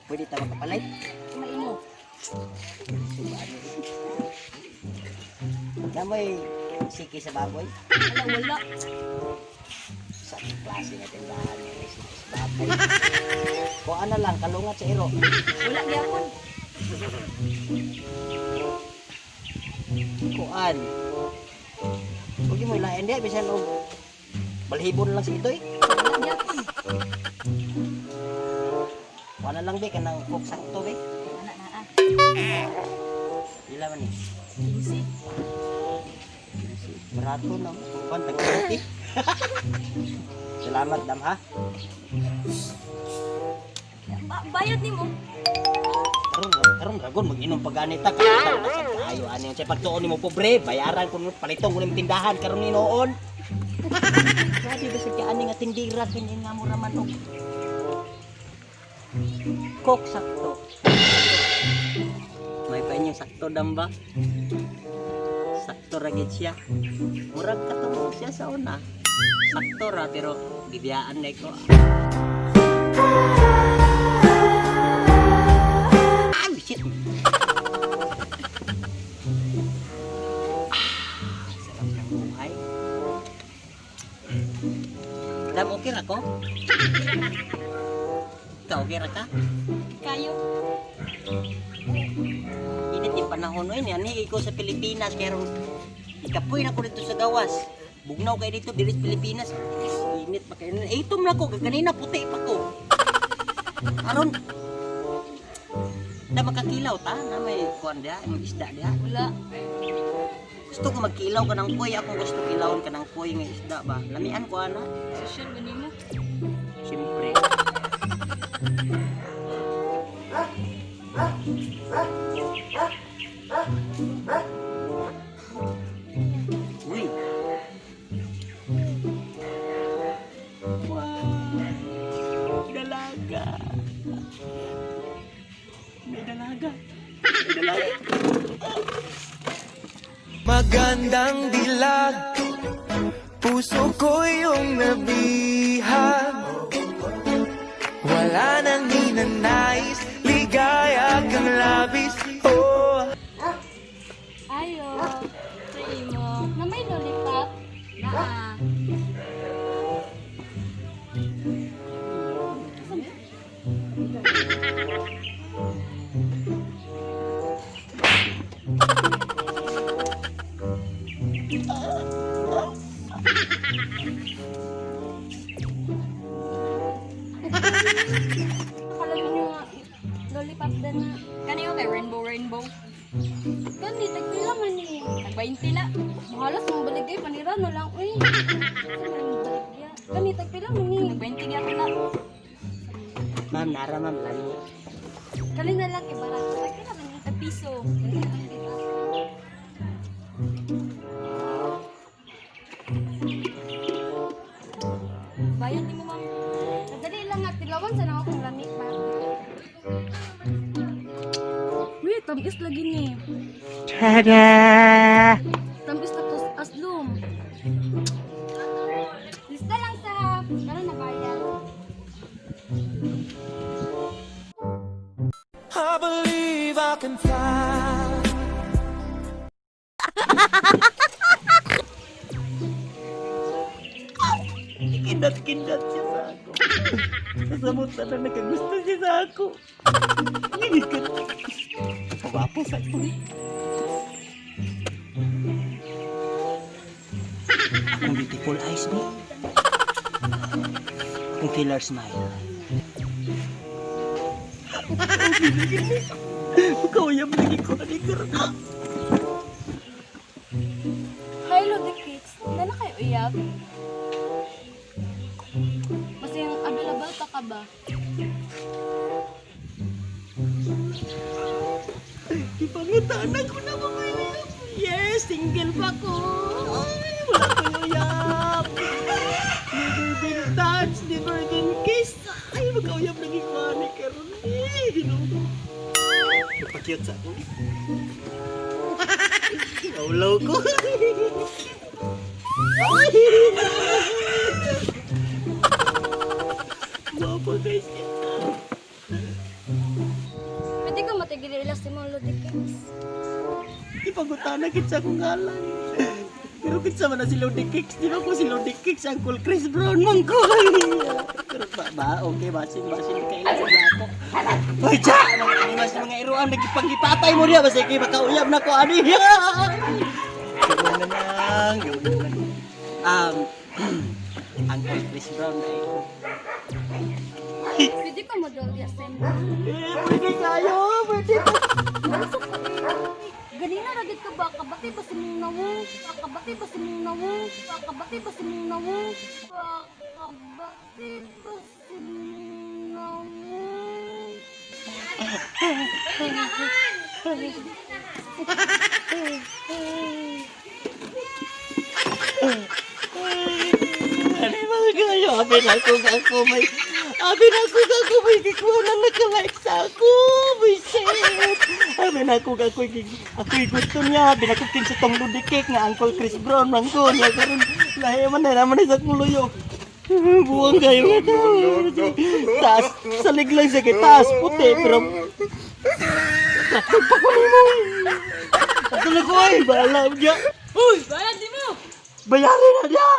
Pwede ta makapalit. Maimo. Subaan mo. Namoy siki sa baboy. Wala, wala. Sa klase nga tindahan may siki sa baboy. Kung ano lang, kalungat sa iro. Wala gyapon. Kuan. Huwag mo ilain di, bisan og balhibo na lang sa itoy. Wala gyapon. Kuan na lang be, kanang cook sakto be. Ana na ah. Pila man ni? 15. Barato na. Kuan, tag 20. Salamat dam ha. Bayad nimo. Karon karon ragon mag-inom pa ganita karon na sa kaayo ani unsay pagtuon nimo pobre bayaran kun palitong kun imong tindahan karon ni noon. Grabe ba sa ani nga tindira kini nga mura man og Coke sakto. May pa inyong sakto damba. Sakto ra gid siya. Murag katubo siya sa una. Sakto ra pero gibiyaan na ko. Ah, shit. Ah, sarap ng buhay. Dam, okay ra ko? Ikaw, okay ra ka? Kayo. Init yung panahon oy, niani ko sa Pilipinas kay ron ikapoy na ko dito sa gawas. Bugnaw kay dito diri sa Pilipinas. Init pa kayo. Eh, itom na ko kay kanina puti pa ko. Aron na makakilaw ta na may kuan diha, may isda diha. Wala. Gusto ko magkilaw ka ng koy, akong gusto kilawon ka ng koy nga isda ba. Lamian ko ana. Social ba nimo? Siyempre. Uy. Wow. Dalaga. May dalaga. May dalaga. Magandang dilag, puso ko iyong nabihag. Wala nang ninanais, ligaya kang labis. Oh. Ayo. Sa imo. Na may lollipop. Naa. Akala niyo nga lollipop din na. Kani okay, rainbow rainbow. Gani, tagpila man ni. Tag 20 na. Mahalas mong baligay, panira na lang, uy. Gani, tagpila man ni. Tag 20 gyapon na. Ma'am, nara ma'am, lami. Kali na lang kay barato. Tagpila man ni. Tag piso. Kali na lang kay barato. Bayad ni mo, ma'am. Madali lang nga, tilawan sa na akong lamig ba. Uy, tamis lagi ni. Tada! Tamis na to aslum. Lista lang sa karon na bayad. I believe I can fly. Kindat-kindat siya sa ako. Sa samot na nakagusto siya sa ako. Ngingikot. Gwapo sa ako. Akong beautiful eyes, be. Akong killer smile. Kauyam lagi ko ani karon. Hi, Lodi Kids. Nana kayo uyab? Mas yung available pa ka ba? Ipangutana ko na mga uyab. Yes, single pa ko. Ay, wala ko uyab. Never been touched, never been kissed. Ay, magkauyab lagi ko ani karon. Eh, Ginoo. Napakiyot sa ako. Naulaw ko. Ay! Guwapo guys. Nindot gid ila si mo Lodi Cakes. Ipangutana kinsa akong ngalan. Pero kinsa man na si Lodi Cakes, di ba ko si Lodi Cakes, Uncle Chris Brown man ko. Pero ba, ba okay, basin, basin, kailan sa ako. Hoy, tsa! Mga mas mga iruan, nagipangipatay mo niya, basta ikay makauyab na ko, ani. Gawin na lang, gawin na lang. Uncle Chris Brown ay ko. Pwede ka mo daw sa imo. Eh, pwede kayo, pwede ko. Mausok ka eh. Ganina ra gid ka ba kabati ba si mong nawong? Kabati ba si mong nawong? Kabati ba si mong nawong? Kabati ba si mong nawong? Ano ba kayo? Abi na ako ako may abi na ako ako may gikuha na nakalike sa ako. May shit. Abi na ako ako ako'y gusto niya. Abi na ako kinsa tong ludikik nga Uncle Chris Brown man ko niya karon lahi man na naman sa akong luyo. Buwang kayo nga to. Taas, salig lang sa kay taas puti pero pa ko nimo. Ato na ko ay bahala niya. Uy, bayad di mo. Bayarin na niya.